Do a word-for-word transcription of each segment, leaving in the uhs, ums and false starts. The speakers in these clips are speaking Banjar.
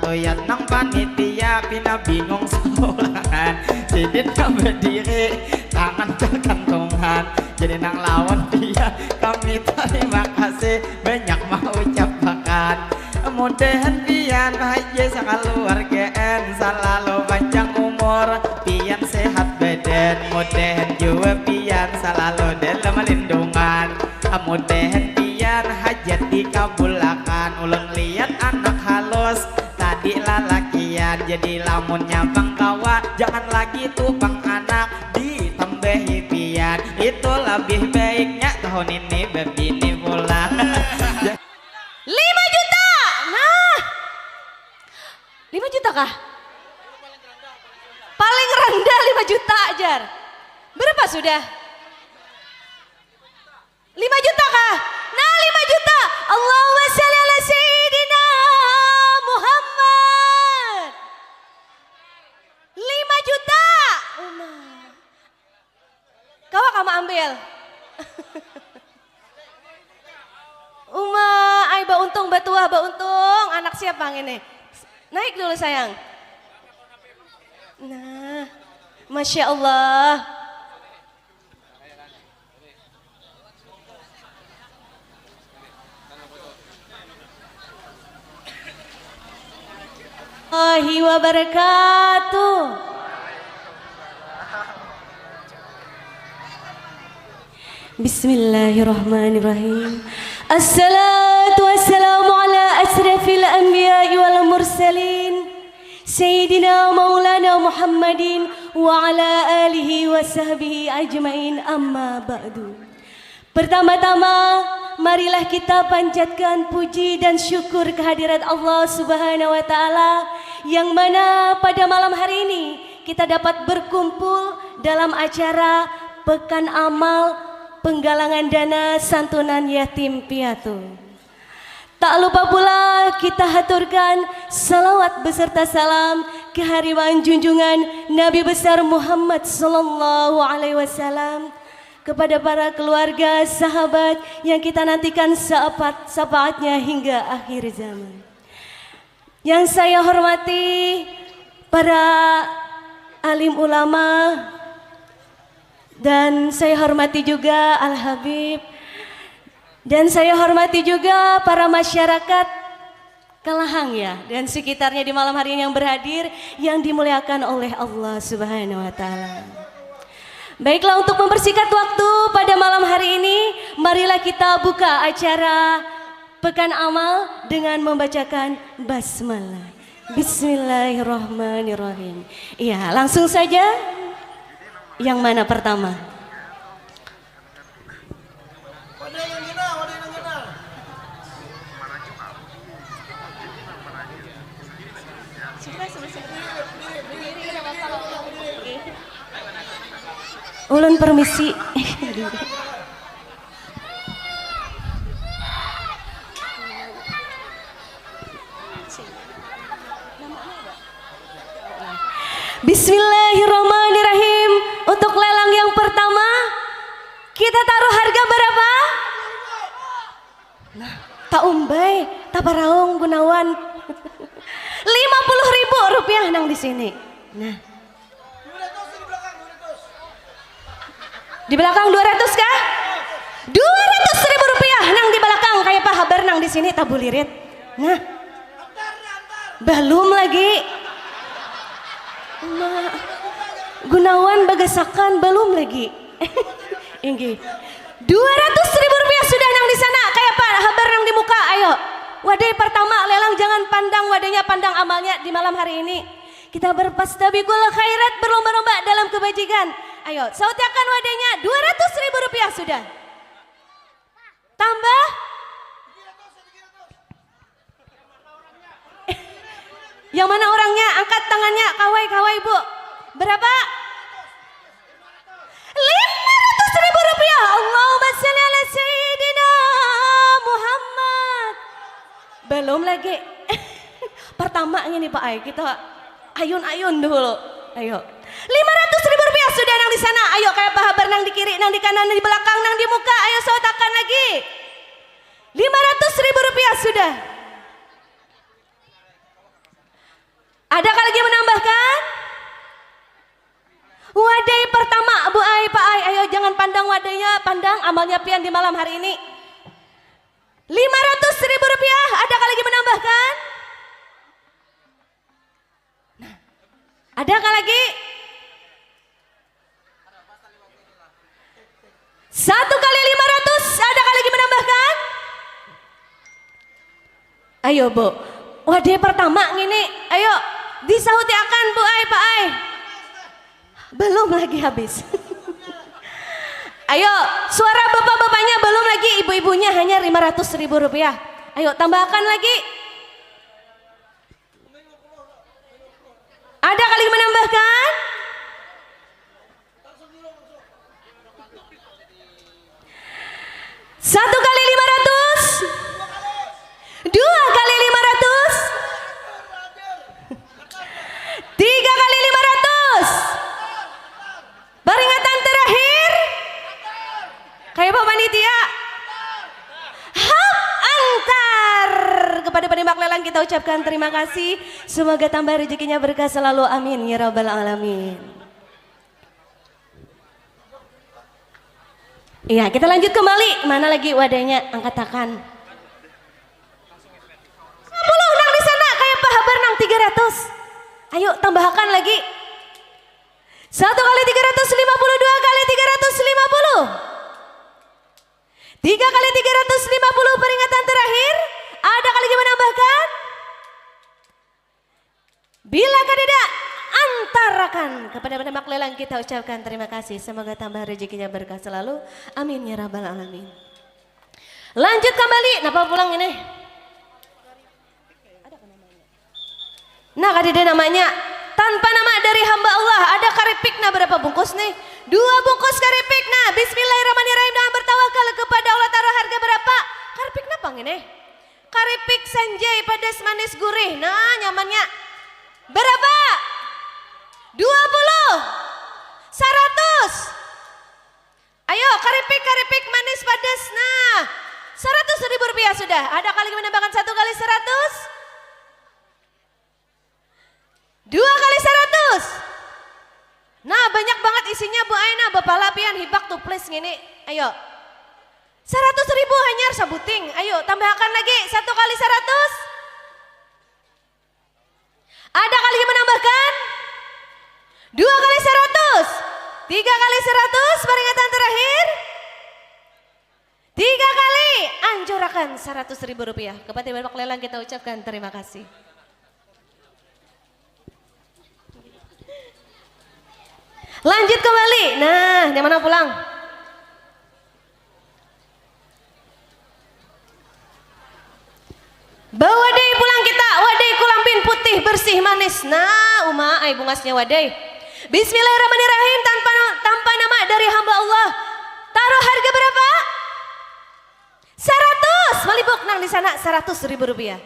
Lihat nang panitia pina bingung sabulangan, sidin nang berdiri tangan tergantungan, jadi nang lawan dia kami terima kasih banyak mengucapkan. Mudahan pian bahagia sakaluargaan, salalu panjang umur, pian sehat badan, mudahan jua pian salalu dalam lindungan. Mudahan pian hajat dikabulakan. Ulun lihat anak halus tadi lalakian, jadi lamunnya pang kawa jangan lagi tu pang anak ditambahi pian. Itu lebih baiknya tahun ini bebini pulang. Lima juta. Nah. Lima juta kah? Paling rendah lima juta ajar. Berapa sudah? Lima juta kah? Nah, lima juta. Allahumma shalli ala sayyidina Muhammad. Lima juta. Uma. Kawa kama ambil. Uma, ai bauntung batuah bauntung. Anak siapa ngini? Naik dulu sayang. Nah, masya Allah. Warahmatullahi wabarakatuh. Bismillahirrahmanirrahim. Assalatu wassalamu ala asrafil anbiya'i wal mursalin, Sayyidina Maulana Muhammadin wa ala alihi wa sahbihi ajmain, amma ba'du. Pertama-tama, marilah kita panjatkan puji dan syukur kehadirat Allah Subhanahu wa Ta'ala, yang mana pada malam hari ini kita dapat berkumpul dalam acara Pekan Amal Penggalangan Dana Santunan Yatim Piatu. Tak lupa pula kita haturkan salawat beserta salam kehariban junjungan Nabi Besar Muhammad Sallallahu Alaihi Wasallam, kepada para keluarga, sahabat yang kita nantikan syafaat-, syafaatnya hingga akhir zaman. Yang saya hormati para alim ulama, dan saya hormati juga Al Habib, dan saya hormati juga para masyarakat Kelahang ya, dan sekitarnya di malam hari ini yang berhadir, yang dimuliakan oleh Allah Subhanahu wa Ta'ala. Baiklah, untuk mempersingkat waktu pada malam hari ini, marilah kita buka acara Pekan Amal dengan membacakan basmalah. Bismillahirrahmanirrahim. Iya, langsung saja. Yang mana pertama? Ulun permisi. Bismillahirrahmanirrahim. Untuk lelang yang pertama, kita taruh harga berapa? Nah, taumbai, taparaung Gunawan. Lima puluh ribu rupiah nang di sini. Nah. Di belakang dua ratus kah? Dua ratus ribu rupiah nang di belakang, kayapa habar nang di sini tabulirit. Nah. Balum lagi. Ma, Gunawan bagasakan, balum lagi. Inggih. Dua ratus ribu rupiah sudah nang di sana. Kayapa habar nang di muka? Ayo. Wadai pertama, lelang jangan pandang wadainya, pandang amalnya di malam hari ini. Kita berfastabiqul khairat, berlomba-lomba dalam kebajikan. Ayo, sautiakan wadainya, dua ratus ribu rupiah sudah. Tambah? Yang mana orangnya? Angkat tangannya, kawai, kawai, Bu. Berapa? Lima ratus ribu rupiah. Allahumma shalli ala sayyidina Muhammad. Belum lagi. Pertama ini, Pak ai, kita ayun-ayun dulu. Ayo. Lima ratus ribu rupiah sudah nang di sana. Ayo, kayapa habar nang di kiri, nang di kanan, nang di belakang, nang di muka. Ayo, sautakan lagi. Lima ratus ribu rupiah sudah. Adakah lagi menambahkan? Wadai pertama, Bu ai, Pa ai, ayo jangan pandang wadainya, pandang amalnya pian di malam hari ini. Lima ratus ribu rupiah, adakah lagi menambahkan? Nah, adakah lagi? Satu kali lima ratus, adakah lagi menambahkan? Ayo, Bu. Wadai pertama ngini. Ayo, disahuti akan, Bu ai, Pa ai. Belum lagi habis. Ayo, suara bapak-bapaknya belum lagi, ibu-ibunya hanya lima ratus ribu rupiah. Ayo, tambahkan lagi. Ada kali menambahkan? Satu kali lima ratus, dua kali lima ratus, tiga kali lima ratus. Peringatan terakhir, kayak apa panitia? Hap antar. Kepada penembak lelang kita ucapkan terima kasih. Semoga tambah rezekinya berkah selalu. Amin ya rabbal alamin. Iya, kita lanjut kembali. Mana lagi wadahnya? Angkatakan. Lima puluh nang di sana, kayak apa habar nang tiga ratus? Ayo, tambahakan lagi. Satu kali tiga ratus lima puluh, dua kali tiga ratus lima puluh. Tiga kali tiga ratus lima puluh peringatan terakhir. Ada kali lagi menambahkan? Bila kadada, antarakan kepada penembak lelang, kita ucapkan terima kasih. Semoga tambah rezekinya berkah selalu. Amin ya rabbal alamin. Lanjut kembali, napa pulang ini? Nah, kadada namanya. Tanpa nama dari hamba Allah, ada karipik nah, berapa bungkus nih? Dua bungkus karipik nah. Bismillahirrahmanirrahim, dengan bertawakal kepada Allah Ta'ala, harga berapa? Karipik napa ini? Karipik sanjai padas manis gurih. Nah, nyamannya. Berapa? Dua puluh. Seratus. Ayo, karipik, karipik manis padas. Nah, seratus ribu rupiah sudah. Ada kali menambahkan satu kali seratus? Dua kali seratus. Nah, banyak banget isinya, Bu ai. Nah, bapala pian hibak tuh, please, ngini. Ayo. Seratus ribu hanyar sabuting. Ayo, tambahkan lagi. Satu kali seratus. Ada kali menambahkan? Dua kali seratus. Tiga kali seratus, peringatan terakhir. Tiga kali, ancurakan seratus ribu rupiah. Kepada penembak lelang kita ucapkan terima kasih. Lanjut kembali. Nah, yang mana pulang? Bawadai pulang kita, wadai kulambin putih bersih manis. Nah, uma ai bungasnya wadai. Bismillahirrahmanirrahim, tanpa, tanpa nama dari hamba Allah. Taruh harga berapa? Seratus. Malibuk nang di sana, seratus ribu rupiah.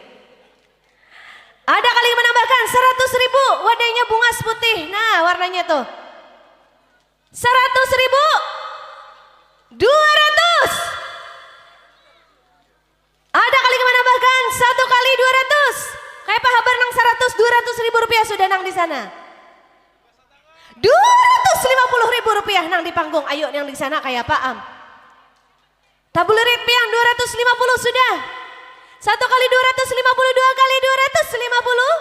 Ada kali menambahkan seratus ribu, wadainya bungas putih. Nah, warnanya tuh. Seratus ribu. Dua ratus. Ada kali menambahkan satu kali dua ratus. Kayak apa habar nang seratus, dua ratus ribu rupiah sudah nang di sana. Dua ratus lima puluh ribu rupiah nang di panggung. Ayo, yang di sana kayak apa, am? Tabulirit pian, dua ratus lima puluh sudah. Satu kali dua ratus lima puluh, dua kali dua ratus lima puluh.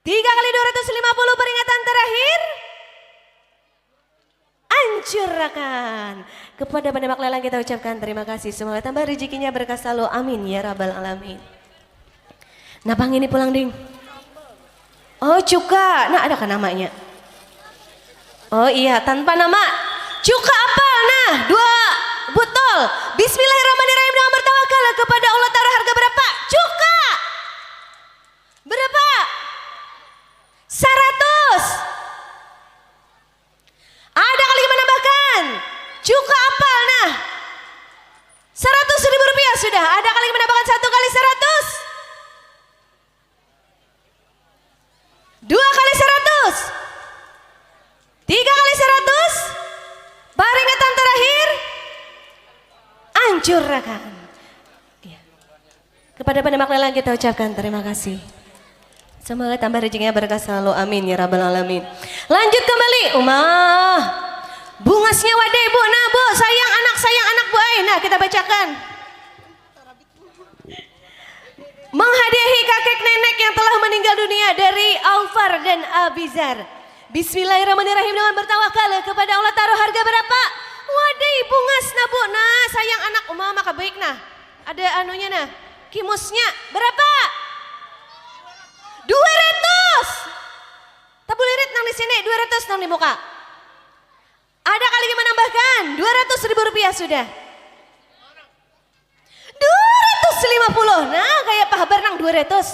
Tiga kali dua ratus lima puluh, peringatan terakhir. Ancurakan. Kepada penembak lelang kita ucapkan terima kasih. Semoga tambah rezekinya, berkah selalu. Amin ya rabbal alamin. Napa ngini pulang, ding? Oh, cuka. Nah, ada kan namanya? Oh iya, tanpa nama. Cuka apal, nah, dua botol. Bismillahirrahmanirrahim, dengan bertawakal kepada Allah Ta'ala, harga berapa? Cuka. Berapa? Seratus. Ada kali menambahkan? Cuka apal, nah. Seratus ribu rupiah sudah. Ada kali menambahkan satu kali seratus? Dua kali seratus? Tiga kali seratus? Peringatan terakhir? Ancurakan. Iya. Kepada penembak lelang kita ucapkan terima kasih. Semoga tambah rezekinya berkah selalu, amin ya rabbal alamin. Lanjut kembali, umah. Bungasnya wadai, Bu. Nah, Bu, sayang anak, sayang anak, Bu ai. Nah, kita bacakan. Menghadiahi kakek nenek yang telah meninggal dunia dari Aufar dan Abizar. Bismillahirrahmanirrahim, dengan bertawakal kepada Allah, taruh harga berapa? Wadai bungas, nah, Bu. Nah, sayang anak, umah, maka baik, nah. Ada anunya, nah. Kimusnya berapa? Dua ratus. Tabulirit nang di sini, dua ratus nang di muka. Ada kah lagi menambahkan? Dua ratus ribu rupiah sudah. Dua ratus lima puluh. Nah, kayak apa habar nang dua ratus?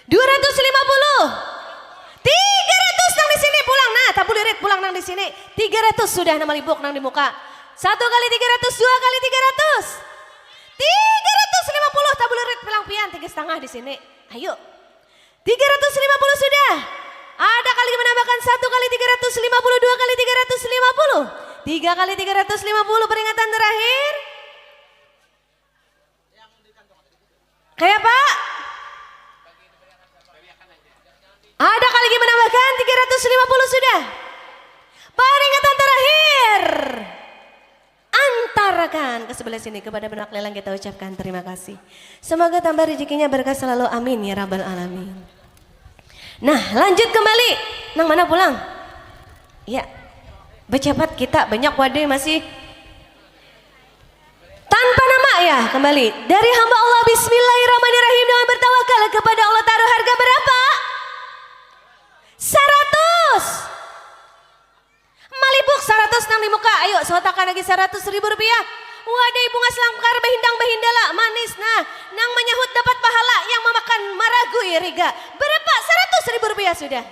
Dua ratus lima puluh. Tiga ratus nang di sini pulang. Nah, tabulirit pulang nang di sini. Tiga ratus sudah nang malibuk nang di muka. Satu kali tiga ratus, dua kali tiga ratus. Tiga ratus lima puluh, tabulirit pulang pian, tiga setengah di sini. Ayo. Tiga ratus lima puluh sudah. Ada kah lagi menambahkan? Satu kali tiga ratus lima puluh, dua kali tiga ratus lima puluh, tiga kali tiga ratus lima puluh, peringatan terakhir. Kayak apa? Ada kah lagi menambahkan? Tiga ratus lima puluh sudah. Peringatan terakhir. Antarkan ke sebelah sini kepada penak lelang, kita ucapkan terima kasih. Semoga tambah rezekinya berkah selalu, amin ya rabbal alamin. Nah, lanjut kembali. Nang mana pulang? Ya. Bercepat kita, banyak wadai masih. Tanpa nama ya, kembali. Dari hamba Allah, bismillahirrahmanirrahim, dengan bertawakal kepada Allah, taruh harga berapa? Seratus. Malibuk saratus nang di muka, ayo sotakan lagi saratus ribu rupiah. Wadai bungas langkar bahindang bahindala manis, nah, nang manyahut dapat pahala, yang mamakan maragui riga. Berapa? Saratus ribu rupiah sudah.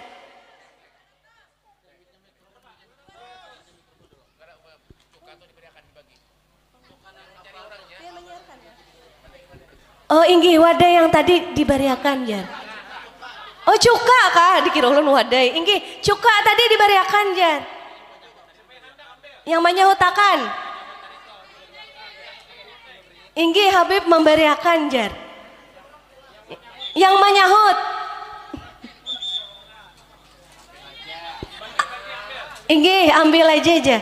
Oh inggih, wadai yang tadi dibariakan jar. Oh cuka kah? Dikira ulun wadai. Inggih, cuka tadi dibariakan jar. Yang manyahutakan. Inggih, Habib membariakan jar. Yang manyahut. Inggih, ambil aja aja.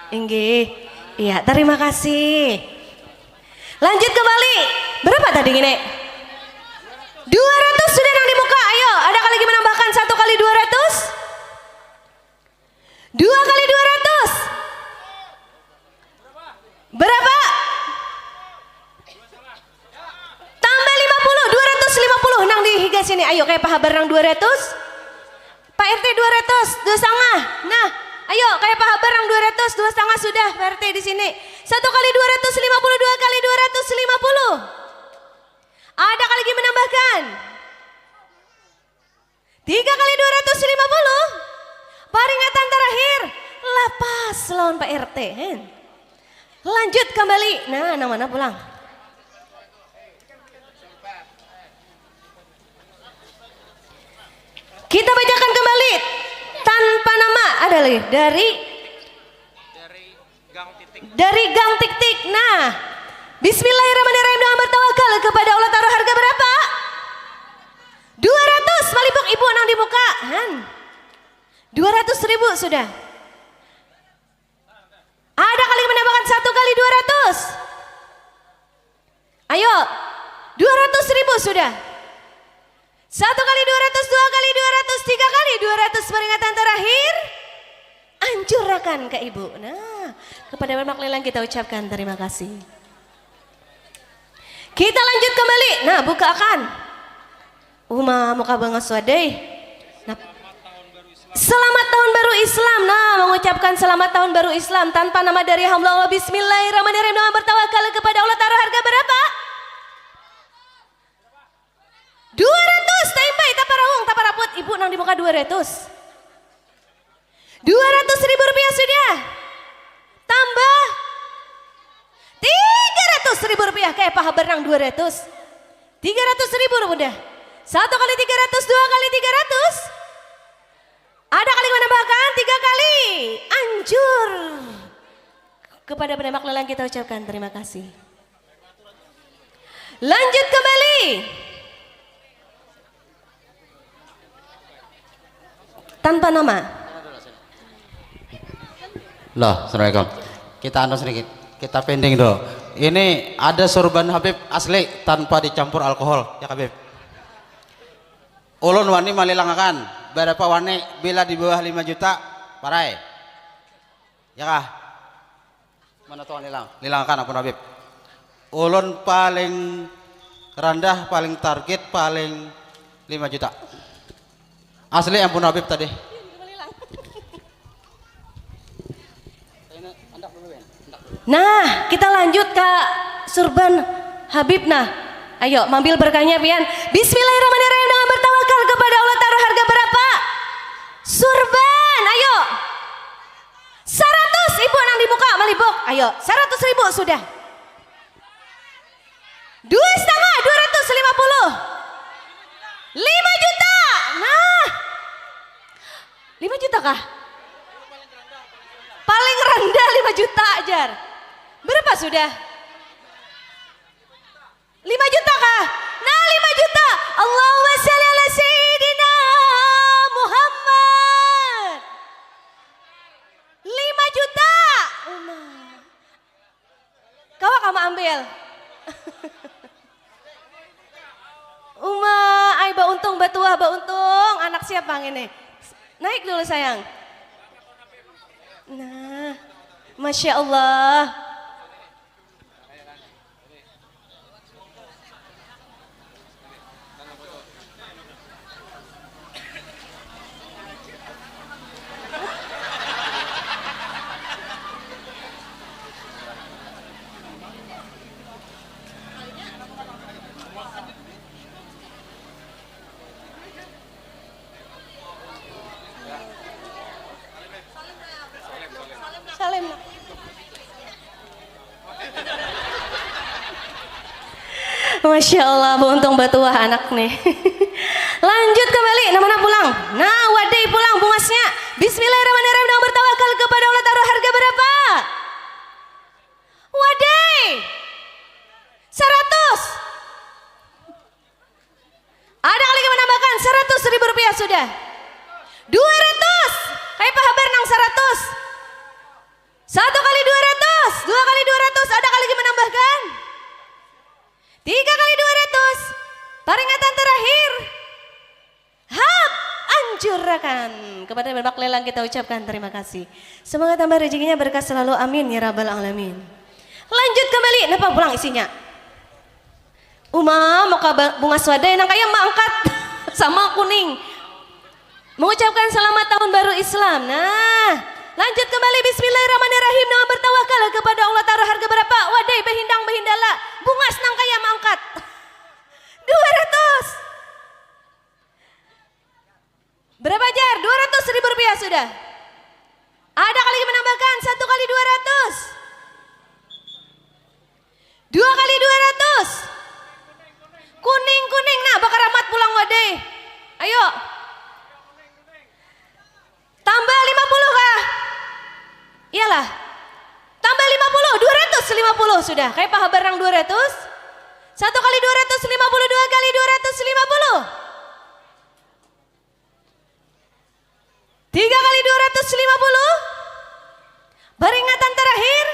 Inggih. Iya, terima kasih. Lanjut kembali. Berapa tadi gini? Dua ratus sudah nang di muka. Ayo, ada kah lagi menambahkan satu kali dua ratus? Dua kali dua ratus. Berapa? Tambah lima puluh, dua ratus lima puluh nang di higa sini. Ayo, kayak apa habar nang dua ratus? Pak R T dua ratus, dua setengah. Nah, ayo, kayak apa habar nang dua ratus, dua setengah sudah Pak R T di sini. Satu kali dua ratus lima puluh, dua kali dua ratus lima puluh. Ada kah lagi menambahkan? Tiga kali dua ratus lima puluh. Peringatan terakhir, lapas lawan Pak R T, hen. Lanjut kembali. Nah, nang mana pulang? Kita bacakan kembali. Tanpa nama ada lagi dari Dari Gang Tik-Tik. Nah, bismillahirrahmanirrahim, dengan bertawakal kepada Allah, taruh harga berapa? Dua ratus, malibuk ibu nang di muka. Han. Dua ratus ribu sudah. Ada kah lagi menambahkan satu kali dua ratus? Ayo, dua ratus ribu sudah. Satu kali dua ratus, dua kali dua ratus, tiga kali dua ratus, peringatan terakhir. Ancurakan ke ibu. Nah, kepada Mak Lelang kita ucapkan terima kasih. Kita lanjut kembali. Nah, buka akan. Uma muka bangas wadai. Nah, selamat tahun baru Islam. Nah, mengucapkan selamat tahun baru Islam tanpa nama dari hamba Allah. Bismillahirrahmanirrahim. Dengan bertawakal kepada Allah, taruh harga berapa? Dua ratus. Taimbai, taparaung, taparaput. Ibu nang di muka dua ratus. Dua ratus ribu rupiah sudah. Tambah tiga ratus ribu rupiah. Kayak apa habar nang dua ratus? Tiga ratus ribu sudah. Satu kali tiga ratus, dua kali tiga ratus. Ada kah lagi menambahkan? Tiga kali. Ancur. Kepada penemak lelang kita ucapkan terima kasih. Lanjut kembali. Tanpa nama. Loh, assalamualaikum. Kita anu sedikit, kita pending dulu. Ini ada surban Habib asli tanpa dicampur alkohol, ya Habib. Ulun wani malilangakan, berapa wani bila di bawah lima juta, parai. Ya kah? Mana tuan lilang? Lilangakan ampun Habib. Ulun paling rendah, paling target, paling lima juta. Asli ampun Habib tadi. Nah, kita lanjut ke surban Habib nah. Ayo, mambil berkahnya pian. Bismillahirrahmanirrahim dengan bertawakal kepada Allah taruh harga berapa? Surban, ayo. Saratus ibu nang di muka malibuk. Ayo, saratus ribu sudah. Dua setengah, dua ratus lima puluh. Lima juta. Nah. Lima juta kah? Paling rendah lima juta ajar. Berapa sudah? Lima juta kah? Nah, lima juta. Allahumma shalli ala sayyidina Muhammad. Lima juta. Uma. Kawa kama ambil. Uma, ai bauntung batuah bauntung. Anak siapa ngini? Naik dulu sayang. Nah, masya Allah. Salim. Masya Allah, beruntung batuah anak nih. Lanjut kembali, nama pulang. Nah, wadai pulang bungasnya. Bismillahirrahmanirrahim, dengan bertawakal kepada Allah taruh harga berapa? Wadai. Seratus. Ada lagi menambahkan seratus ribu rupiah sudah. Dua ratus. Kayak apa habar nang seratus? Satu kali dua ratus, dua kali dua ratus, ada lagi menambahkan? Tiga kali dua ratus. Peringatan terakhir. Hap, anjurakan. Kepada Bapak Lelang kita ucapkan terima kasih. Semoga tambah rezekinya berkah selalu. Amin ya rabbal alamin. Lanjut kembali, napa pulang isinya? Uma, muka ba- bunga swadai nang kaya maangkat sama kuning. Mengucapkan selamat tahun baru Islam. Nah, lanjut kembali. Bismillahirrahmanirrahim. Dengan bertawakal kepada Allah taruh harga berapa? Wadai bahindang bahindala. Bungas nang kaya maangkat. Dua ratus. Berapa jar? Dua ratus ribu rupiah sudah. Ada kali menambahkan satu kali dua ratus. Dua kali dua ratus. Kuning kuning nah bakaramat pulang wadai. Ayo. Tambah lima puluh kah? Iyalah. Tambah lima puluh, dua ratus lima puluh sudah. Kayak paha barang dua ratus. Satu kali dua ratus lima puluh, dua kali dua ratus lima puluh. Tiga kali dua ratus lima puluh. Peringatan terakhir.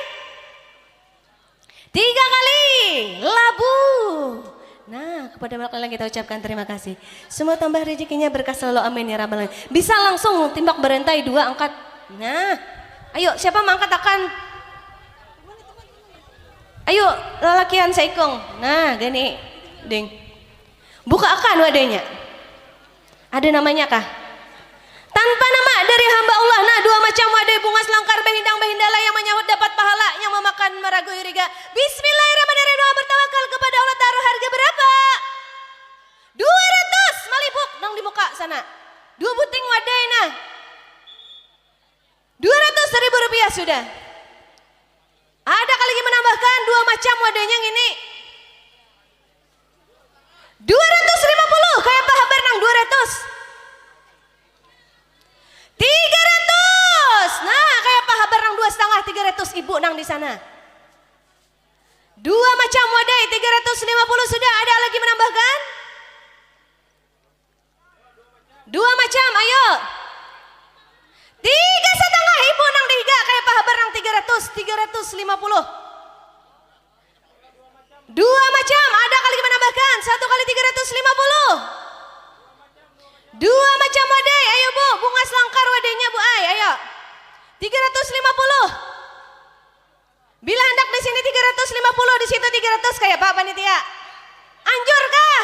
Tiga kali. Labu. Nah, kepada Mak Lelang kita ucapkan terima kasih. Semua tambah rezekinya berkah selalu. Amin ya rabbal alamin. Bisa langsung timbak berantai dua angkat. Nah. Ayo, siapa mengangkat akan? Ayo, lalakian saikung. Nah, gini. Ding. Buka akan wadahnya. Ada namanya kah? Tanpa nama dari hamba Allah. Nah, dua macam wadai bungas langkar bahindang bahindala yang menyahut dapat pahala yang memakan maragui riga. Bismillahirrahmanirrahim. Doa bertawakal kepada Allah taruh harga berapa? Dua ratus malibuk nang di muka sana. Dua buting wadai nah. Dua ratus ribu rupiah sudah. Ada kali lagi menambahkan dua macam wadahnya ngini. Dua ratus lima puluh, kayak apa habar nang dua ratus? Tiga ratus. Nah, kayak apa habar nang dua setengah, tiga ratus ibu nang di sana. Dua macam wadai, tiga ratus lima puluh sudah, ada lagi menambahkan? Dua macam, ayo. lima puluh. Dua macam, ada kali menambahkan, satu kali tiga ratus lima puluh. Dua macam wadai, ayo Bu, bunga selangkar wadainya Bu ai, ayo. Tiga ratus lima puluh. Bila hendak di sini tiga ratus lima puluh, di situ tiga ratus, kayak apa panitia? Anjur kah?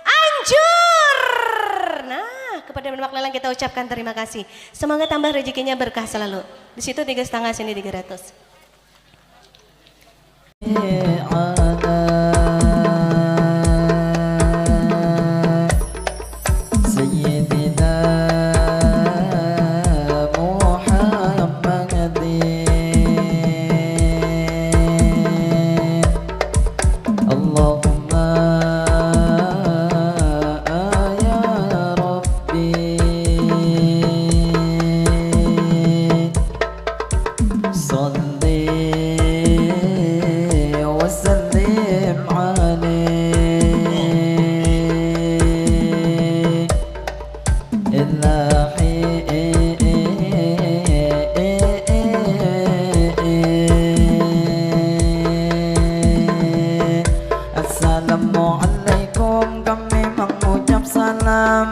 Anjur. Nah, kepada Menmak Lelang kita ucapkan terima kasih. Semoga tambah rezekinya berkah selalu. Di situ tiga setengah, sini tiga ratus. Assalamualaikum, kami mengucap salam.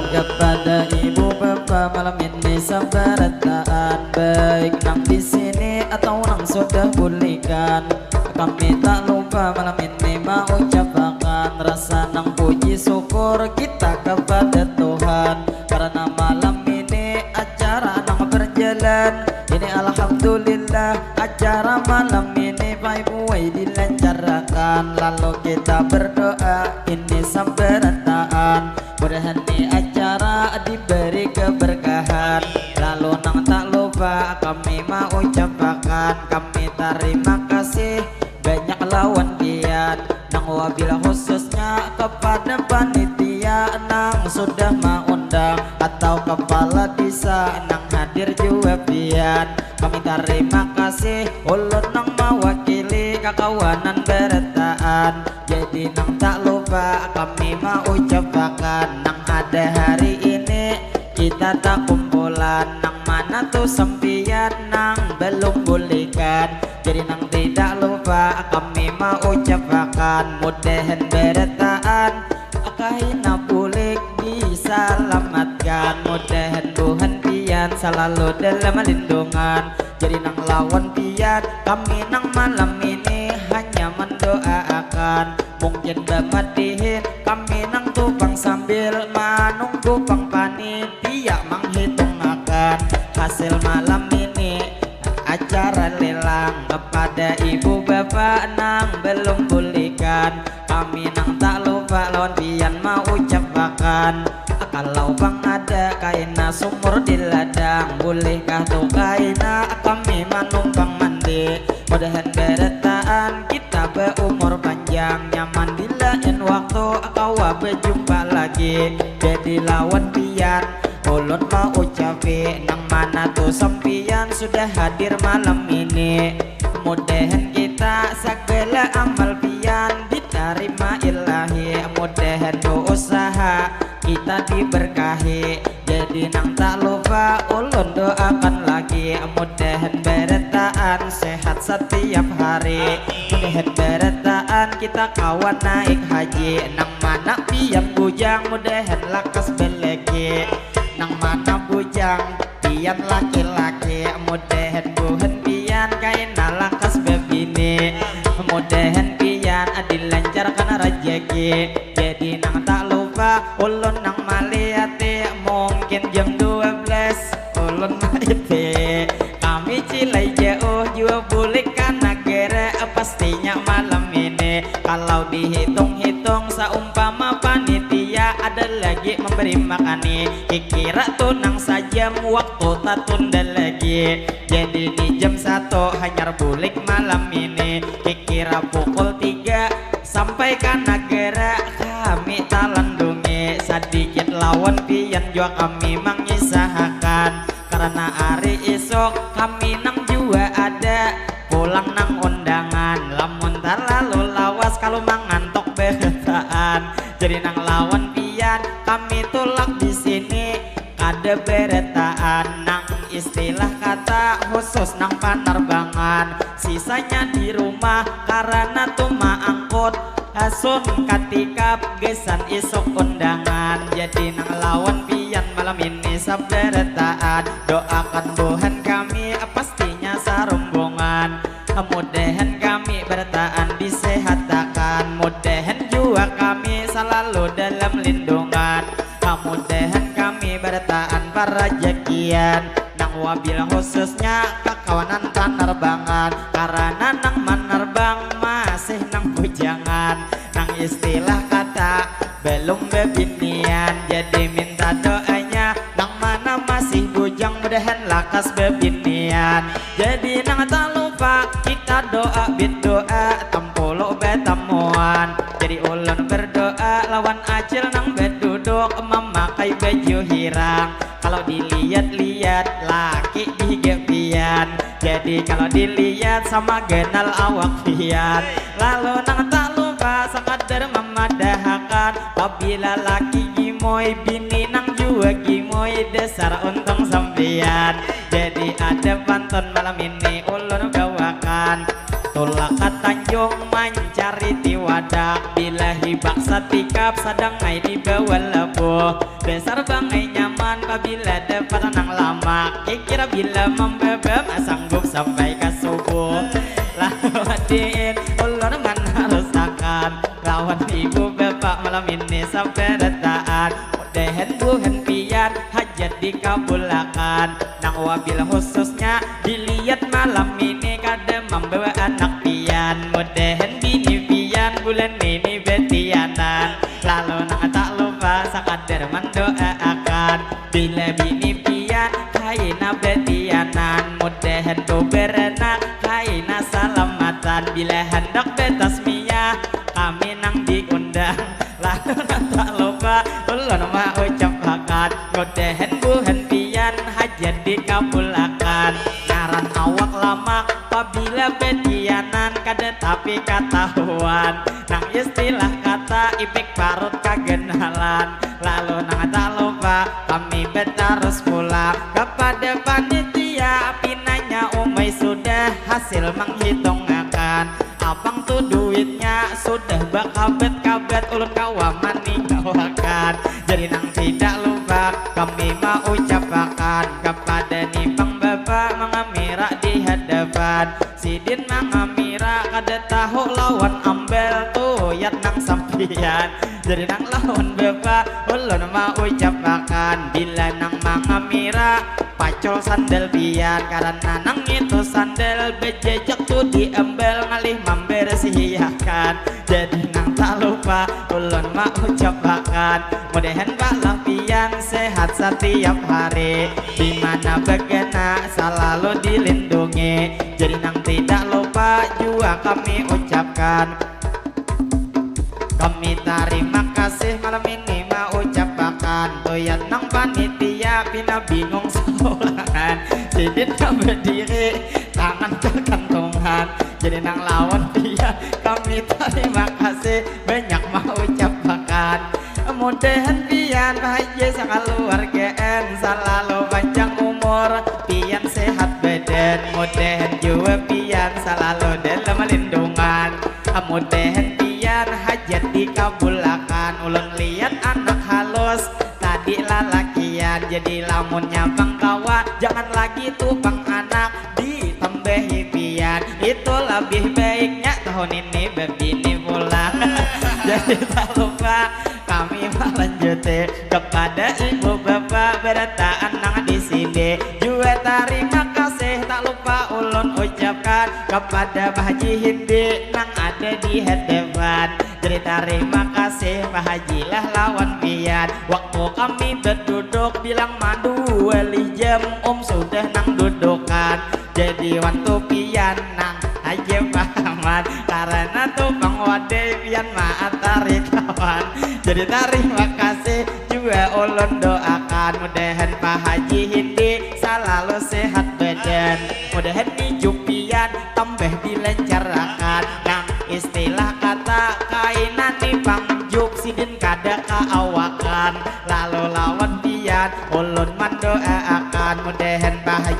Kepada ibu bapa malam ini sabarataan, baik nang di sini atau nang sudah bulikan. Kami tak lupa malam ini mengucapakan rasa nang puji syukur kita kepada Tuhan karena malam ini acara nang berjalan. Ini alhamdulillah acara malam ini baik buai dilancarkan. Lalu kita berdoa ini sabarataan. Mudahan ni acara diberi keberkahan. Lalu nang tak lupa kami mau ucapakan kami tarima kasih banyak lawan pian. Nang wabil khususnya kepada panitia nang sudah maundang atau kepala desa nang hadir jua pian. Kami tarima kasih ulun nang mawakili kakawanan barataan. Jadi nang tak lupa kami maucapakan nang ada hari ini kita takumpulan nang mana tu sampiyan nang belum bulikan. Jadi nang tidak lupa kami maucapakan mudahan barataan kaina bulik disalamatkan. Mudahan buhan pian salalu dalam lindungan. Jadi nang lawan pian kami nang malam ini hanya mendoaakan. Mungkin bamadihin kami nang tu pang sambil manunggu pang panitia manghitungakan hasil malam ini acara lelang kepada ibu bapa nang belum bulikan. Kami nang tak lupa lawan pian maucapakan kalau pang ada kaina sumur di ladang, bulihkah tu kaina kami manumpang mandi? Mudahan barataan kita baumur panjang, nyaman di lain waktu kawa bajumpa lagi. Jadi lawan pian ulun maucapi nang mana tu sampiyan sudah hadir malam ini. Mudahan kita sagala amal pian ditarima Ilahi. Mudahan tu usaha kita diberkahi. Jadi nang tak lupa ulun doakan lagi mudahan barataan sehat setiap hari. Mudahan barataan kita kawa naik haji. Nang mana pian bujang mudahan lakas balaki. Nang mana bujang pian laki-laki mudahan buhan pian kaina lakas babini. Mudahan pian dilancarkan rajaki. Jadi nang tak lupa ulun nang malihati mungkin jam dua belas ulun maiti. Kami cilai jauh jua bulik ka nagara pastinya malam ini. Kalau dihitung-hitung saumpama panitia ada lagi memberi makani, kikira tu nang sajam waktu tatunda lagi. Jadi ni jam satu hanyar bulik malam ini, kikira pukul tiga sampai ka nagara kami talandungi. Sadikit lawan pian jua kami mangisahakan karana ari isuk kami nang jua ada pulang nang undangan. Lamun talalu lawas kalu mangantuk barataan. Jadi nang lawan pian kami tulak di sini kada barataan nang Istilah kata khusus nang panarbangan, sisanya di rumah karena tu maangkut. Asum katikap gesan isuk undangan, jadi nang lawan pian malam ini sabarataan. Doakan buhan kami pastinya sarumbungan, mudahan kami barataan disehatakan, mudahan jua kami salalu dalam lindungan, mudahan kami barataan parajakian. Nang wabil khususnya kakawanan panarbangan, karana nang manarbang masih nang bujangan. Nang istilah kata belum bebinian, jadi minta doanya nang mana masih bujang mudahan lakas bebinian. Jadi nang tak lupa kita doa bit doa tampulu betamuan. Jadi ulun berdoa lawan acil nang beduduk memakai baju hirang. Kalau dilihat-lihat laki dihiga pian, jadi kalau dilihat sama genal awak pian. Lalu nang tak lupa sakadar memadahakan, pabila laki gimoi bini nang jua gimoi dasar untung sampian. Jadi ada pantun malam ini ulun bawakan. Tulak ka Tanjung mancari tiwadak, bila hibak satikap sadang ai dibawa labuh. Dasar bangai nyaman pabila dapat nang lamak, kikira bila mambaba masanggup sampai ka subuh. Lalu hadiin ulun manarusakan lawan ibu bapak malam ini sabarataan. Mudahan buhan pian hajat dikabulakan. Nang wabil khususnya dilihat malam ini kada mambawa anak pian. Mudahan bini pian bulan ini betianan. Lalu nang tak lupa sakadar mandoaakan. Bila bini pian kaina betianan, mudahan tu beranak kaina salamatan. Bila handak betasmiyah kami nang diundang. Lalu nang tak lupa ulun maucapakan, mudahan buhan pian hajat dikabulakan. Ngaran awak lamak pabila betianan kada tapi katahuan. Nang istilah kata ipik parut kagenalan. Lalu nang tak lupa kami betarus pulang kepada panitia, pinanya umai sudah hasil menghitungakan. Abang tu duitnya sudah bakabat-kabat, ulun kawa maningawakan. Jadi nang tidak lupa kami maucapakan kepada ni pang bapa mangamira di hadapan. Sidin mangamira kada tahu lawan ambal tu yat nang sampian. Jadi nang lawan bapa ulun maucapakan, bila nang mangamira pacul sandal pian, karana nang itu sandal bejejak tu diambal ngalih mambersihakan. Jadi nang tak lupa ulun maucapakan, mudahan balah pian sehat satiap hari, di mana begana salalu dilindungi. Jadi nang tidak lupa jua kami ucapkan, kami tarima kasih malam ini maucapakan. Tuyat nang panitia pina bingung saulangan, sidin nang bediri tangan kakantungan. Jadi nang lawan pian kami tarima kasih banyak maucapakan. Mudahan pian Pak Haji sakaluargaan salalu panjang umur, pian sehat badan, mudahan jua pian salalu dalam lindungan. Mudahan pian hajat dikabulakan. Ulun lihat anak halus tadi lalakian, jadi lamunnya pang kawa jangan lagi tu pang anak ditambahi pian. Itu labih baiknya tahun ini babini pulang. Jadi tak lupa kami malanjuti kepada ibu bapa barataan nang di sini. Jua tarima kasih tak lupa ulun ucapkan kepada Pak Haji Hindi nang ada di hadapan. Jadi tarima kasih Pak Haji lah lawan pian. Waktu kami beduduk bilang mandu walih jam, um sudah nang dudukan. Jadi wan tu pian nang haja pahaman, karana tu pang wadai pian maatari kawan. Jadi tarima kasih jua ulun doakan, mudahan Pak Haji Hindi salalu sehat badan, mudahan ni jupian tambah dilancarakan. Nang istilah kata kaina ni pang juk sidin kada kaawakan. Lalu lawan pian ulun mandoaakan, mudahan Pak Haji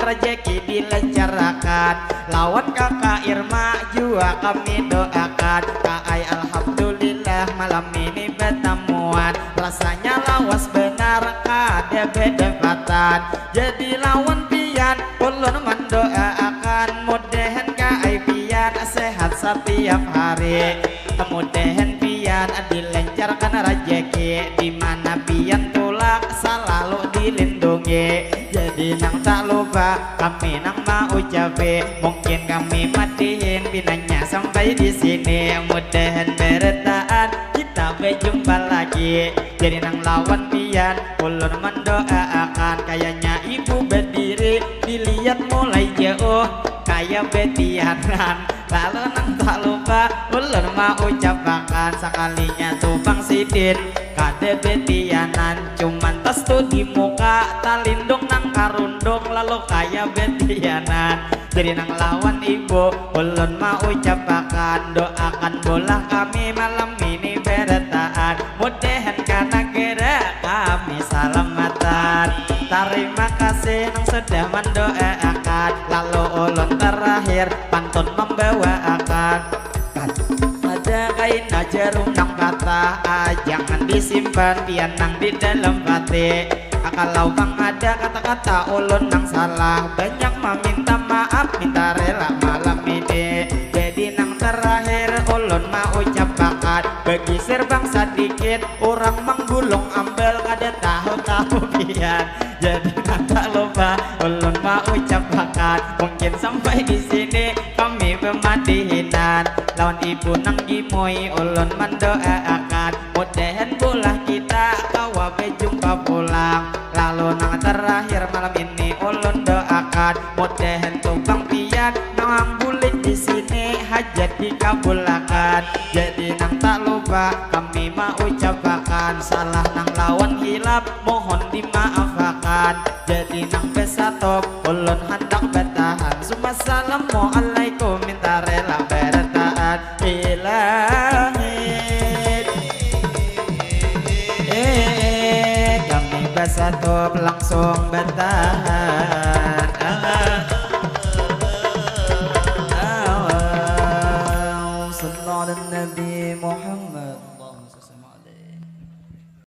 Rejeki dilancarakan, lawan kakak Irma jua kami doakan. Kaai alhamdulillah malam ini batamuan. Rasanya lawas banar kada badapatan. Jadi lawan pian ulun mandoaakan, mudahan kaai pian sehat satiap hari. Mudahan pian dilancarkan rajaki, di mana pian tulak salalu dilindungi. Jadi nang tak lupa kami nang maucapi, mungkin kami matihin pinanya sampai di sini. Mudahan berataan kita berjumpa lagi. Jadi nang lawan pian ulun mendoaakan, kayaknya ibu berdiri dilihat mulai jauh kaya betianan. Lalu nang tak lupa ulun maucapakan, sakalinya tu Bang Sidin kada betianan, cuman tas tu di muka talindung nang karundung lalu kaya betianan. Jadi nang lawan ibu ulun maucapakan, doakan bolah kami malam ini berataan, mudahan kana gera kami salamatan. Tarima kasih nang sudah mendoaakan, lalu ulun terakhir pantun membawaakan. Ada kaina jarum nang patah, ah, jangan disimpan pian nang di dalam hati. Ah, kalau mang ada kata-kata ulun nang salah, banyak meminta maaf, minta rela malam ini. Jadi nang terakhir ulun maucapakan, begisir bang sadikit, urang manggulung ambal kada tahu-tahu pian. Jadi nang tak lupa ulun maucapakan, mungkin sampai di sini kami pemadihinan. Lawan ibu nang gimoi ulun mendoaakan, mudahan bolah kita kawa berjumpa pulang. Lalu nang terakhir malam ini ulun doakan, mudahan tu Bang pian nang bulik di sini hajat dikabulakan. Jadi nang tak lupa kami maucapakan, salah nang lawan hilap mohon dimaafakan. Jadi nang besatop ulun handak batahan. Sumassalamualaikum, minta rela berataan. Ilahi. Eh, kami basatop langsung batahan.